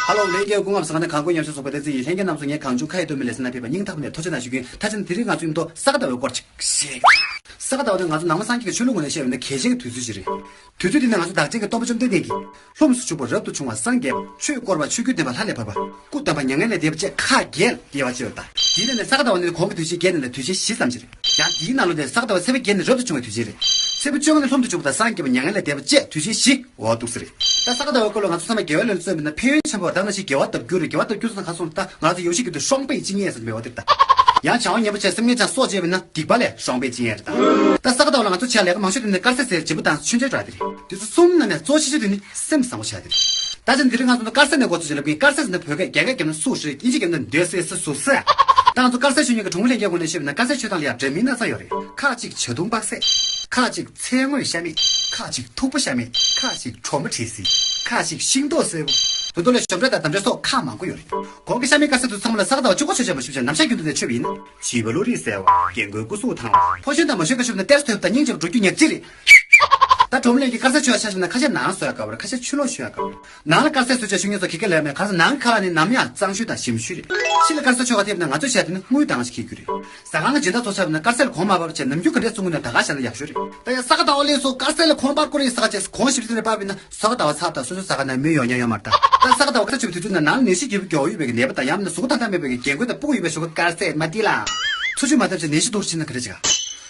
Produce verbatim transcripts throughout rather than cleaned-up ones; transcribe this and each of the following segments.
ཧ་ལོ། ལྷན་རྒྱས་སྐུ་ངོ་། ཟ་ཁང་ནས་གང་དགོས་ཉམས་ཞིབ་གསུངས་པ་དེ་ཚེ་ཡིན། ལྷན་རྒྱས་རྣམ་ཚོ་ངས་གང་བྱུང་ཁ་ཡི་སྟོན་པའི་ལས་སྣ་ཕེབས་པ་སྙིང་ཐག་པ་ནས་ཐུགས་རྗེ་གནང་ཞུ་རྒྱུ་ཡིན། ད་ཆ་ནི་དེ་རིང་ང་ཚོའི་མདོ་ས་ག་ཟླ་བའི་སྐོར་ཅིག་བཤད། ས་ག་ཟླ་བ་ནི་ང་ཚོ་ནང་པ་སངས་རྒྱས་ཀྱི་ཆོས་ལུགས་ངོས་ནས་བཤད་པ་ཡིན་ན་གལ་ཆེན་གྱི་དུས་ཚོད་ཅིག་རེད། དུས་ཚོད་འདི་ནི་ང་ཚོ་བདག་ཅག་གི་སྟོན་པ་བཅོམ་ལྡན་འདས་ཀྱིས་ལྷུམས་སུ་ཞུགས་པ་རབ་ཏུ་བྱུང་བ་སངས་རྒྱས་པ། ཆོས་བསྐོར་བ་ཆོས་བརྒྱུད་ལྡན་པ་ལྷ་ལས་བབས་པ། སྐུ་བལྟམས་པ་མྱ་ངན་ལས་འདས་པ་བཅས་ཁག་བརྒྱད་དགེ་བ་ཅིག་ཡོད་ད། དེའི་ནང་ནས་ས་ག་ཟླ་བ་ནི་གོང་གི་དུས་ཆེན་བརྒྱད་ནང་ནས་དུས་ཆེན་བཞི་ཙམ་ཞིག་རེད། ཡང་དེའི་ནང་ལོགས་ནས་ས་ག་ཟླ་བ་ཚེས་པ་བརྒྱད་ནི་རབ་ཏུ་བྱུང་བའི་དུས་ཆེན་རེད། ཚེས་པ་བཅོ་ལྔ་ནི་ལྷུམས་སུ་ཞུགས་པ་དང་སངས་རྒྱས་པ་མྱ་ངན་ལས་འདས་པ་བཅས་དུས་ཆེན་བཞི། འོ་འདུག་ས་རེད། ད་ས་ག་ཟླ་བའི་སྐོར་ལ་ང་ཚོ་ཚང་མས་དགེ་བའི་བློ་ལ་བརྩོན་པ་ཡིན་ན་ཕན་ཡོན་ཆེན་པོ་ད་ནང་བཞིན་དགེ་བ་ལྟ་བུ་རེད། དགེ་བ་ལྟ་བུ་སོང་ན་ག་སོང་ད་ང་ཚོ་ཡོ་ཤི་ཀི་ཏུ་ཧྲོང་པེ་ཅི་ཉེ་ཟེར་མེད་པ་དེར་ད། ཡང་བྱ་བ་ངན་པ་བྱས་སེམས་ངན་ཅན་སྲོག་བཅད་པ་ཡིན་ན་སྡིག་པ་ལས་ཧྲོང་པེ་ཅི་ཉེ་རེད་ད། ད་ས་ག་ཟླ་བ་ལ་ང་ཚོ་བྱ་ལས་ཀ་མང་ཤོས་དེ་ནི་དཀར་ཟས་ཟས་སྦྱིན་པ་དང་མཆོད་མཇལ་འགྲོ་ཡ་དེ་རེད། དེ་ཚོ་གསུམ་ནང་ནས་གཙོ་ཆེ་ཤོས་དེ་ནི་སེམས་བཟང་པོ་བྱ་ཡ་དེ་རེད། ད་ཆ་འདི་རིང་ང་ཚོ་ནི་དཀར་ཟས་ནས་འགོ་ཚུགས་ཤིག་ལབ་གིན། དཀར་ཟས་ཟེར་ན་བོད་སྐད། རྒྱ་སྐད་རྒྱབ་ན་སུ་ཤི་རེད། དབྱིན་ཇི་རྒྱབ་ན་འདོད་སྲེད་སུ་སུ་སུ། ད་ང་ཚོ་དཀར་ཟས་མཆོད་མཇལ་གྱི་གྲོང་མི་ལྷན་རྒྱས་ངོས་ནས་བཤད་པ་ཡིན་ན་དཀར་ཟས་མཆོད་སྟངས་ལ་ཡང་འདྲ་མིན་སྣ་ཚོགས་ཡོད་རེད། ཁག་ཅིག་བྱ་དུང་པགས་སེ། ཁག་ཅིག་ཚལ་དངོས་ཤ་མེད། ཁག་ཅིག་ཐུག་པ་ཤ་མེད། ཁག་ཅིག་གྲོ་མ་དྲི་སིལ། ཁག་ཅིག་ཤིང་ཏོག་སེར་པོ། དེ་ཚོ་ལས་ཞོ་འབྲས་དང་འདམ་འབྲས་སོགས་ཁག་མང་པོ་ཡོད་རེད། གོང་གི་ཤ་མེད་དཀར་ཟས་དེ་ཚང་མ་ལ་ས་ག་ཟླ་བ་གཅིག་པོ་མཆོད་མཇལ་མ་ཞུས་པ་བྱས་ནམ་ཞག་རྒྱུན་དུ་ནས་མཆོད་པ་ཡིན་ན། བྱིས་པ་བློ་རིག་གསལ་བ། རྒན་རྒོན་སྐུ་གཟུགས་ཐང་བ། ཕོ་གཞོན་དང་མོ་གཞོན་ཁ་ཤུབ་ན་གཏེར་ཐོབ་དང་སྙིང་རྗེ་བ་འགྲོ་རྒྱུ་ཉག་གཅིག་རེད། ད་གྲོང་མི་ལྷན་རྒྱས་དཀར་ཟས་མཆོད་ཡ་ཆ་བཞག་ན་ཁ་ཤས་ནང་སོ་ཡ་དཀའ་བ་རེད། ཁ་ཤས་ཕྱི་ལོགས་མཆོད་ཡ་དཀའ་བ་རེད། ནང་ལ་དཀར་ཟས་གསོལ་ཆ་ཞུ་མཁན་ཚོ་ཁེ་ཁེ་ལས་མེད། ག་ས་ནང་གི་ཁ་ལག་ནི་ནམ་ཡང་གཙང་ཤོས་དང་ཞིམ་ཤོས་རེད། ཕྱི་ལ་དཀར་ཟས་མཆོད་ག་ཐེབས་ན་ང་ཚོས་བྱས་དེ་ནི་དངུལ་དང་ཞིག་ཁེལ་རྒྱུ་རེད། ཟ་ཁང་གི་སྦྱིན་བདག་ཚོ་ཆ་བཞག་ན་དཀར་ཟས་ལ་གོང་མ་བབས་བྱས་ནམ་རྒྱུན་ག་འདྲས་བཙོང་གི་ན་ད་ག་བཞག་ན་ཡག་ཤོས་རེད། ད་ཡང་ས་ག་ཟླ་བ་ལས་སོ་དཀར་ཟས་ལ་གོང་སྤར་དགོས་རེད་ས་ག་བྱས་གོང་ཞིབ་ཚིག་རེ་སྤར་བ་ཡིན་ན། ས་ག་ཟླ་བ་ཚར་དང་སོ་སོའི་ཟ་ཁང་ནང་མི་ཡོང་ཉན་ཡོད་མ་རེད་ད། ད་ས་ག་ཟླ་བ་ཁ་ཆེ་བའི་དུས་ཚོད་ན་ནང་ལ་ནད་གཞི་རྒྱས་པོ་མགྱོགས་ཡོད་པའི་ནད་པ་དང་ཡང་ན་གཟུགས་པོ་ཐང་ཐང་མེད་པའི་རྒན་རྒོན་དང་སྤུ་གུ་ཡོད་པའི་ཞོགས་ཀ་དཀར་ཟས་མ་སྟེར་ལ། འཚོ་བཅུད་མ་ཐེབས་ཚེ་ནད་གཞི་སྡུག་ཕྱིན་ན་ག་འདྲ་བྱེད་ག་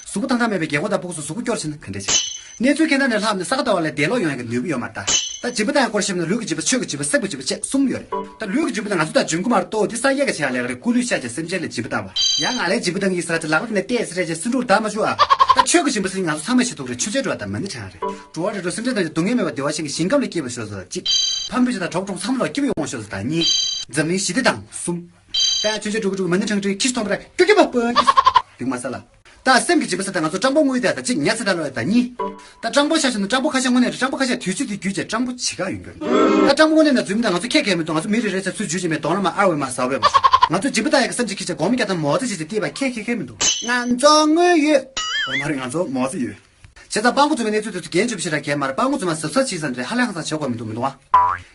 གཟུགས་པོ་ཐང་ཐང་མེད་པའི་རྒན་རྒོན་དང་སྤུ་གུ་ཚོ་གཟུགས་པོ་སྐྱོ་ཕྱིན་ན་ག་འདྲ་བྱེད་ག་གནས་ཚུལ་ཁྱེད་རྣམས་ལས་ལྷག་ནས་ས་ག་ཟླ་བ་ལ་འདས་ལོག་ཡོང་ཡག་གི་ནུས་པ་ཡོད་མ་རེད་ད། ད་སྦྱིན་པ་བཏང་ཡག་སྐོར་བཤད་ན་ལུས་ཀྱི་སྦྱིན་པ། ཆོས་ཀྱི་སྦྱིན་པ། སེམས་ཀྱི་སྦྱིན་པ་བཅས་གསུམ་ཡོད་རེད། ད་ལུས་ཀྱི་སྦྱིན་པ་ནི་ང་ཚོ་དང་འབྱུང་ཁུངས་མ་གཏོགས་འདི་སངས་རྒྱས་ཀྱིས་བྱེད་ཡག་ལས་ཀ་རེད། སྐུ་ལུས་ཤ་བཅད་སེམས་ཅན་ལ་སྦྱིན་པ་བཏང་བ། ཡང་ང་ལས་སྦྱིན་པ་བཏང་གི་ཡིན་ཟེར་ཏེ་ལག་པ་ནས་བལྟས་ཟེར་རེད་ཅེས་སེམས་ཁྲོ་བརྡབ་མ་བཅུག་ཨ། ད་ཆོས་ཀྱི་སྦྱིན་པ་ཟེར་ང་ཚོ་ཚང་མས་བྱེད་ཐུབ་རེད། མཆོད་མཇལ་འགྲོ་བ་དང་མ་ཎི་བགྲང་རེད། འགྲོ་བ་རིགས་དྲུག་སེམས་ཅན་ཐམས་ཅད་སྡུག་བསྔལ་མེད་པར་བདེ་བར་གཤེགས་ཤིང་ཞིང་ཁམས་ལ་སྐྱིད་པར་ཤོག་ཟེར་གཅིག་ཕ་བུ་ཆེ་དང་གྲོགས་གྲོགས་ཚང་མ་ལ་སྐྱིད་པོ་ཡོང་བ་ཤོག་ཟེར་དང་གཉིས། འཛམ་གླིང་ཞི་བདེ་དང་གསུམ། ད་ཡང་མཆོད་མཇལ་འགྲོ་གི་འགྲོ་གི་མ་ཎི་བགྲང་རེད། ཁྱི་སྟོན་པ་རེད། ཀྱོ་ཀྱོ་པ་པོ་ཀྱི་སྡིག་མ་ས་ལ། ད་སེམས་ཀྱི་སྦྱིན་པ་ཟེར་ད་ང་ཚོ་སྤྲང་པོ་དངུལ་དེ་ད་གཅིག་ཉ་ཚེ་ད་ལོ་ད་གཉིས། ད་སྤྲང་པོ་ཤ་ཞིམ་ན་སྤྲང་པོ་ཁ་ཤས་དངོས་གནས་རེད། སྤྲང་པོ་ཁ་ཤས་དུས་ཚོད་དེ་བརྒྱུད་བྱས་སྤྲང་པོ་བྱེད་ག་ཡོང་གི་རེད། ད་སྤྲང་པོ་དངོས་གནས་ན་རྫུན་མི་ད་ང་ཚོ་ཁྱེད་ཁས་མི་འདུག་ང་ཚོ་མི་རེ་རེ་ཚ་ཚུར་འཇུས་བྱས་མེད་གདོང་ལ་མ་ཨར་བས་མ་ཟ་བས་མ་ང་ཚོ་སྦྱིན་པ་ད་ཡག་གི་སེམས་ཅིག་ཁྱེད་ཅག་གོང་མི་རྒྱ་དང་མོ་ཚ་བྱེད་ཅིག་བལྟས་པ་ཁྱེད་ཁས་ཁས་མི་འདུག་ང་ཚོ་དངུལ་ཡོད། འོ་མ་རེད། ང་ཚོ་མོ་ཚ་ཡོད། བྱས་ཙང་སྤྲང་པོ་རྫུན་མའི་གནས་ཚུལ་དེ་ཚོ་རྒྱན་ཆུབ་ཤེས་ར་གས་མ་རེད། སྤྲང་པོ་རྫུན་མ་གཟབ་གཟབ་བྱས་ཙང་རེད། ཧ་ལས་ཧང་སང་བྱེད་དགོས་མི་འདུག་མི་འདུག་ཨ།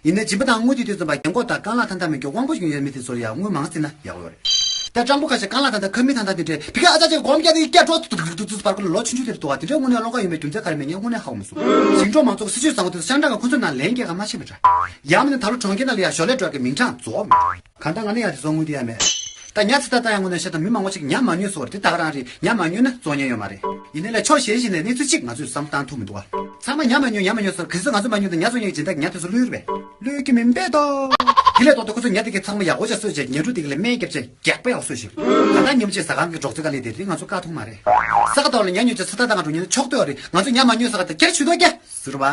ཡིན་ནའི་སྦྱིན་པ་དང་དངུལ་དེ་དུས་ཙམ་པ་རྒན་གོག་དང་རྐང་ལག་ཐང་ཐང་མེད་མཁན་དབང་པོ་ཞིག་ཡོད་མི་དེ་ཚོར་ཡང་དངུལ་མང་བརྩིས་ན་ཡག་པོ་ཡོད་རེད། ད་སྤྲང་པོ་ཁ་ཤས་རྐང་ལག་ཐང་ཐང་ཁ་མིག་ཐང་ཐང་དེ་འདྲས་ཕི་ཁ་ཨ་ཅག་ཅིག་གོམ་རྒྱག་དེ་སྐྱ་བྲོ་ཏུ་ཏུ་ཏུ་ཏུ་བར་སྐོར་ལ་ལོ་ཆུང་ཆུང་དེ་རུ་འདུག་ག་དེ་འདྲས་དངོས་གནས་བློ་ཁ་ཡོད་མེད་རྒྱུ་མཚན་ག་རེ་མེད་ངས་དངོས་གནས་ཧ་གོ་མི་སོང་། ཞིང་འབྲོག་མང་ཚོགས་སྲིད་ཇུས་བཟང་པོ་དེ་ཚོ་ཤང་ཀྲང་ག་ཁོ་ཚོའི་ནང་ལན་རྒྱག་ག་མ་ཤེས་པ་འདྲ། ཡང་མིན་ན་ད་ལོ་གྲོང་ཁྱེར་ནང་ལ་ཡང་ཞོར་ལས་འགྲོ་གི་མིང་གྲངས་རྫོགས་མེད། གང་ལྟར་ང་ནི་ཡང་དེ་ཚོ་དངུལ་དེ་ཡང་མེད། ད་ཉ་ཚེ་ད་ལྟ་ཡང་དངོས་གནས་བཤད་ད་མི་མང་པོ་ཅིག་ཉ་མ་ཉོས་ཟེར་བ་རེད། དེ་ད་ག་རང་རེད། ཉ་མ་ཉོས་ན་བཙོང་ཉན་ཡོད་མ་རེད། ཡིན་ནའི་ལས་ཕྱོགས་གཞན་ཞིག་ནས་གནས་ཚུལ་གཅིག་ང་ཚོས་བསམ་བློ་བཏང་ཐུབ་མི་འདུག་བ། ཚང་མ་ཉ་མ་ཉོས་ཉ་མ་ཉོས་ཟེར་གི་ཟེར་ང་ཚོ་མ་ཉོས་ད་ཉ་བཙོང་ཉན་གྱི་སྦྱིན་བདག་ཉ་དེ་ཚོ་བླུས་རེད་པས། བླུས་ཀྱི་མིན་པས་དོ། དེ་ལས་ལྡོག་སྟེ་ཁོ་ཚོ་ཉ་དེ་གའི་ཚང་མ་ཡག་པོ་ཅིག་གསོས་བྱས་ཉ་ཕྲུག་དེ་ག་ལ་སྨན་བརྒྱབ་བྱས་རྒྱགས་པ་ཡག་གསོས་ཤིག་ད་ལྟ་ཉིན་མོ་གཅིག་ཟ་ཁང་གི་སྒྲོག་ཙེ་ཀ་ལས་དེ་རིང་ང་ཚོ་བཀག་ཐུབ་མ་རེད། ས་ག་ཟླ་བ་ལ་ཉ་ཉོས་བྱས་ཚེ་ད་ད་ག་འགྲོ་ཉན་ན་ཆོག་ལྟོས་རེད། ང་ཚོ་ཉ་མ་ཉོས་ཟེར་ག་ད་ཁྱེར་ཆུ་ཏོག་རྒྱ་ཟེར་བ།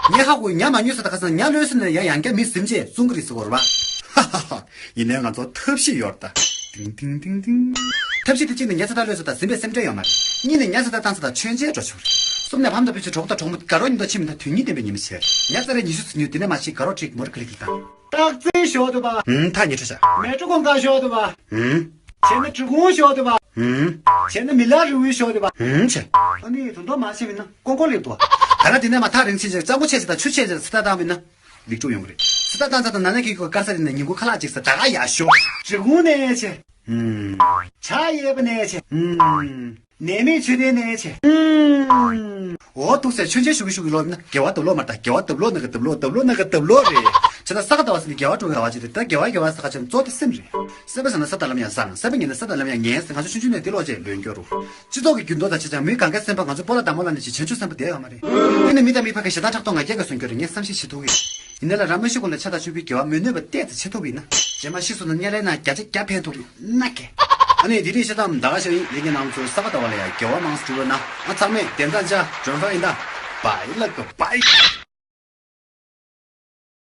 ངས་ཧ་གོ། ཉ་མ་ཉོས་ཟེར་ད་ག་ཟེར་ན་ཉ་བླུས་ཟེར་ན་ཡང་ཡང་བསྐྱར་མི་ཟིན་བྱས་བཙོང་གི་རེད་ཟེར་གོ་རེད་བ། ཧ་ཧ་ཧ། ཡིན་ནའི་ང་ཚོ་ཐབས་ཤེས་ཡོད་རེད་ད། ཏིང་ཏིང་ཏིང་ཏིང་། ཐབས་ཤེས་དེ་གཅིག་ནས་ཉ་ཚེ་ད་བླུས་ཟེར་ད་ཟིན་པའི་སེམས་ཁྲལ་ཡོད་མ་རེད། གཉིས་ནས་ཉ་ཚེ་ད་བཏང་ཟེར་ད་མཆོད་མཇལ་འགྲོ་ཆོག་རེད། གསུམ་ནས་ཕམ་དང་བུ་ཆེ་གྲོགས་དང་གྲོགས་མོ་དགའ་རོགས་ཉིན་ཐོ་ཕྱིན་མི་ད་དོན་སྙིང་ལྡན་པའི་ཉི་མ་བྱས། ཉ་ཚེ་རེ་ཉི་ཤུ་ཟིན་ཉོས་དེ་ནས་མ་ཤེས་དགའ་རོགས་ཁྲིད་མོ་རེ་ག་ལེ་ག་ལེ་བཏང་། སྟག་རྩེ་ཞོག་ཏུ་བ། ཧུམ། ཐག་ཉེ་ཁྲ་ཤ། མལ་གྲོ་གུང་དཀར་ཞོག་ཏུ་བ། ཧུམ། བྱས་ན་གྲི་གུང་ཞོག་ཏུ་བ། ཧུམ། བྱས་ན་མི་ལ་རི་བོའི་ཞོག་ཏུ་བ། ཧུམ་བྱས། ཨ་ནི་དོན་དག་མ་ཤེས་མིན་ན་ཀོང་ཀོ་ལེབ་ཏུ་བ། ད་ནི་དེ་ནས་མ་ཐག་རིང་ཕྱིན་ཆད་གཙང་པོ་ཆེ་ཆེ་དང་ཆུ་ཆེ་ཆེ་ཚེ་ད་བཏང་མིན་ན་ལེགས་གྲུབ་ཡོང་གི་རེད། ཚེ་ད་བཏང་ཚར་དང་ན་ནས་ཁྱེད་ཀྱི་དཀར་ས་དེ་ནས་ཉིན་གུང་ཁ་ལག་ཅིག་ཟ་ད་ག་ཡ་ཞོག་གྲི་གུང་ནས་ཆེ། ཧུམ། ཕྱག་གཡས་པ་ནས་ཆེ། ཧུམ། ནད་མེད་ཆོས་ལྡན་ནས་ཆེ། ཧུམ། འོ་འདུག་སེ་མཆོད་མཇལ་ཞུ་གི་ཞུ་གི་ལོ་ན་དགེ་བ་དུ་ལོ་མ་ད་དགེ་བ་དུ་ལོ་ན་གི་དུ་ལོ་དུ་ལོ་ན་གི་དུ་ལོ་རེད། ཆ་ད་ས་ག་ཟླ་བ་ཟེར་ནས་དགེ་བ་སྒྲུབ་ཡ་བ་ཅི་རེད། ད་དགེ་བ་དགེ་བ་ས་ག་ཆེན་གཙོ་དེ་སེམས་རེད། སེམས་པ་བཟང་ན་ས་ད་ལམ་ཡང་བཟང་། སེམས་པ་ངན་ན་ས་ད་ལམ་ཡང་ངན་ཟེར་ང་ཚོ་ཆུང་ཆུང་ནས་དེ་ལོ་ཅེས་ལོན་སྐྱོ་རུ། སྤྱི་ཚོགས་ཀྱི་འགྱུར་ལྡོག་དང་ཆ་ཆང་མིའི་གང་གའི་སེམས་པ་ང་ཚོ་སྤོ་ལགས་དང་མོ་ལགས་ནས་ཅི་བྱང་ཆུབ་སེམས་པ་དེ་ཡོད་མ་རེད། དེ་ནི་མི་དང་མི་ཕ་གི་ཞེ་སྡང་ཕྲག་དོག་ང་རྒྱལ་གྱི་སོན་སྐྱོ་རེད། ངས་བསམ་ཤེས་བྱེད་ཐུབ་ཀྱི། ཡིན་ནའི་ལ་ར་མ་ཤི་ཀུན་ལ་ཕྱག་དང་མཆོད་པའི་དགེ་བ་མི་གནོད་པ་བལྟས་ཏེ་བྱེད་ཐུབ་ཡིན་ན། རྗེས་མ་ཤི་སོང་ན་དམྱལ་བའི་ནང་བརྒྱ་ཆ་བརྒྱ་ཕན་ཐུབ་ཡིན་ན་ཀྱེ། ཨ་ནི་དེ་རིང་བཤད་སྟངས་ད་ག་ཤོད་ཡིན། ལས་ཀྱི་ནང་ཚོའི་ས་ག་ཟླ་བ་ལ་ཡང་དགེ་བ་མང་སུ་འགྲུབ་ཡོད་ན་ང་ཚང་མས་བདེན་མཚམས་བཅའ་འགྲོ་ཕ་ཡིན་ད། བའི་ལ་ག་བའི།